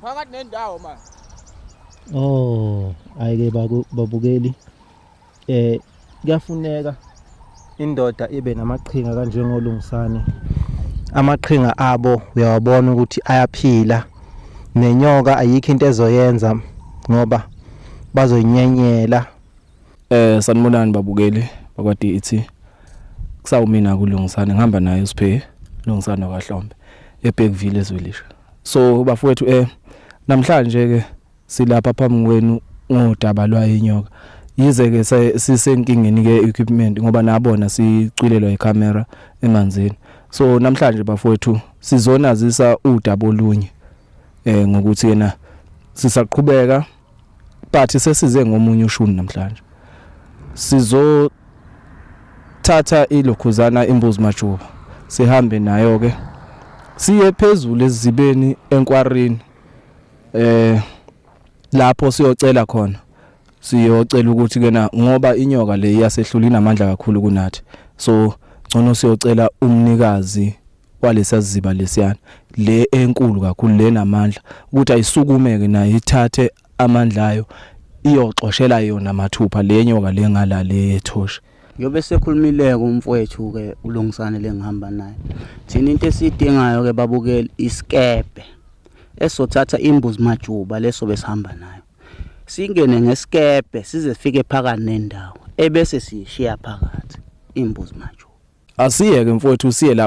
Phakathi nendawo manje. Oh, ayike babukeli. Eh kuyafuneka indoda ibe namaqhinga kanjengolungisane. Amaqhinga abo uyawabona ukuthi ayaphila. Nenyoka ayikho into ezoyenza ngoba bazoyinyenyela. Sanibonani babukeli bakwa DET. Kusawumina kulungisane ngihamba naye uSiphe Lungisane kwaHlombe eBergville eZwelisha. So bafowethu namhlanje ke silapha phambi kwenu ngodaba lwayo inyoka. Yize ke sisenkingeni ke equipment ngoba nabona sicwilelwa icamera emanzini. So namhlanje bafowethu sizonazisa udaba olunye ngokuthi yena sisaqhubeka but sesize ngomunye ushuni namhlanje. Sizo thatha ilokhuzana imbuzi majuba sihambe nayo ke siye phezulu ezibeni enkwarini lapho siyocela khona, siyocela ukuthi kena ngoba inyoka le iyasehlula inamandla kakhulu kunathi, so ngcono siyocela umnikazi walesiziba lesiyana le enkulu kakhulu le namandla ukuthi ayisukumeke nayo ithathe amandla ayo iyoxoshela yona mathupha le nyoka le ngala le yethoshi. Njobe sekhulumileke umfowethu ke ulungisane lengihamba naye. Thina into esiyidingayo ke babukeli isikebhe esizothatha imbuzi majuba leso besihamba nayo. Singene ngesikebhe size sifike phakathi nendawo ebese siyishiya phakathi imbuzi majuba. Asiyeke mfowethu siye lapha.